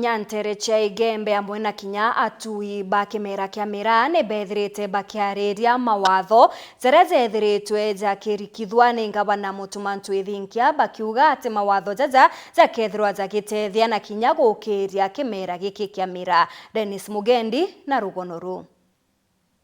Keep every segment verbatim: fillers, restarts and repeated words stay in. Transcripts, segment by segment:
Nyantere cia Igembe amwe na kinya atui ba kimera kia miraa ni bethirite bakiariria mawatho jaria jethiritwe jakirikithua ni ngavana Mutuma M'Ethingia, bakiuga ati mawatho jaja jakethirwa jagitethia na kinya gukiria kimera giki kia miraa. Dennis Mugendi na rugono ruu.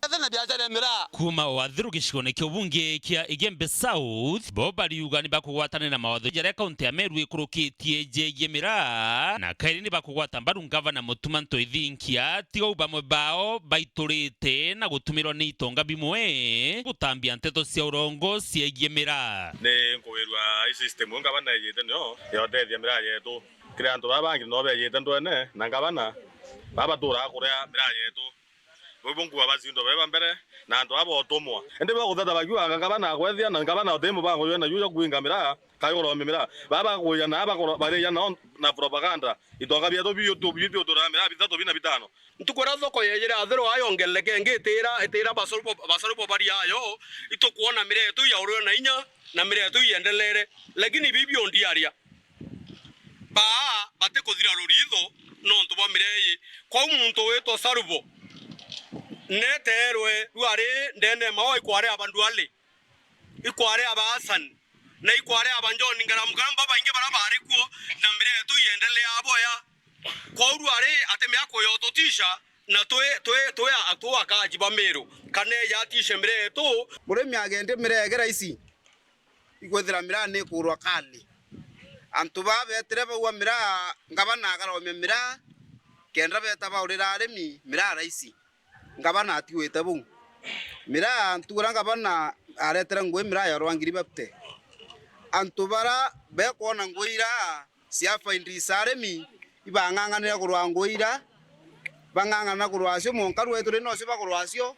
Ethene biacara ya miraa. Kuuma o Athiru gicigone kia ubunge kia Igembe South, bo bariuga ni bakugwatanira na mawatho jaria kaunti ya Meru ikurukitie jegie miraa, na kairi ni bakugwata mbaru ngavana Mutuma M'Ethingia, tiga u bamwe bao baiturite na gutumirwa ni itonga bimwe gutambia nteto cia urongo ciegie miraa. Ni nkugirua i system ngavana ejite nio yotethia miraa yetu. Kiri antu baa bangi no bejite ndwene na ngavana, baa baturaga kuria miraa yetu. Bau bo nkuuga bacindwe bae ba mbere, na antu aba botumwa. Indi bagutheta bakiuga ngavana akwethia, na ngavana uti mubango jwena juu jwa kuinga miraa, kai uromia miraa. Baa bakuijana, aba bakoro-, bariijana on-, na propaganda. Itonga bietu biu tu-, biu biuturaga miraa bithatu bina bitano. Ntuku iria thoko yejire Athiru ayo yongerereke ingi itira, itira basaru bo, basaru bo bari ayo, itukwona miraa yetu yaurwe na inya, na miraa yetu yendelere. Lakini bibi ondiaria. Baa batikuthira ruritho nontu bwa miraa ii. Kwou muntu witwa Sarubo neteerwe rwari ndene mao ikwari aba Ndwale, ikwari aba Hassan, na ikwari aba John Ngaramugamba baingi bara bari kuo, na miraa yetu yendelea boya. Kwou rwari ati miaka uyotutisha, na twi, twi, twi a-, twi akaji ba Meru, kana eja atishe miraa yetu. Murimi agendie miraa ege raisi. Ikwithira miraa ni ikurwa kali. Antu baa beetire baua miraa, ngavana akaromia miraa, kenda beeta baurira arimi miraa raisi. Ngavana atigwite bau. Miraa, ntuku iria ngavana aretere ngui miraa yorwa ngiri fifty. Antu bara bekwona ngui iraa cia faidi cia arimi, ibang'ang'anire kurwa ngui iraa, bang'ang'ana kurwa cio, mwanka rwai turi nocio bagurwa cio,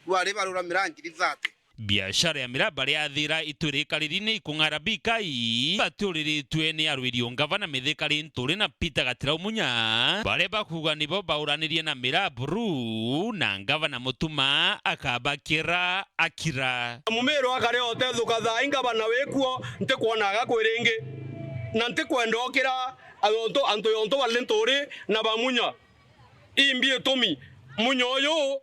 rwari barura miraa ngiri thirty. Biashara ya miraa baria athira itwiri ikariri ni ikung'ara bikai, batiuriritue ni arwiri o ngavana Mithika Linturi na Peter Gatirau Munya, baria bakuuga nibo bauranirie na miraa buru, na ngavana Mutuma akabakira akira. Mumiru akare otethuka thaa ii ngavana wikuo, ntikwona agakwira ingi, na ntikwenda okira antu, antu yontu ba Linturi na ba Munya. Imbi itumi, Munya uyu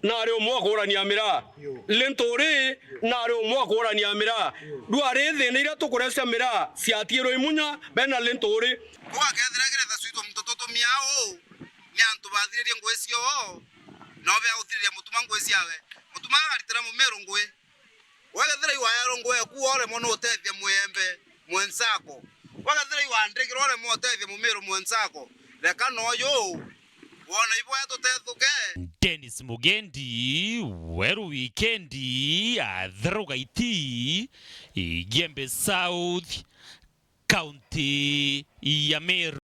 nari umwe wa kuurania miraa. Linturi nari umwe wa kuurania miraa. Rwari thina iria tukurecia miraa ciatiirwe i Munya bena Linturi. Kwou akethira kiri tha cwitwe muntu tutumia uu, ni antu bathiririe ngui cioo, no beaguthiriria Mutuma ngui ciawe. Mutuma agaritira Mumiru ngui. Wagethira iwaerwo ngui eku, uremwe ni utethia muyembe mwenzako. Wagethira iwandikirwo, uremwe utethia Mumiru mwenzako. Reka noyu wona iboya tutethuke. Dennis Mugendi, Weru Wikendi, Athiru Gaiti, Igembe South, County ya Meru.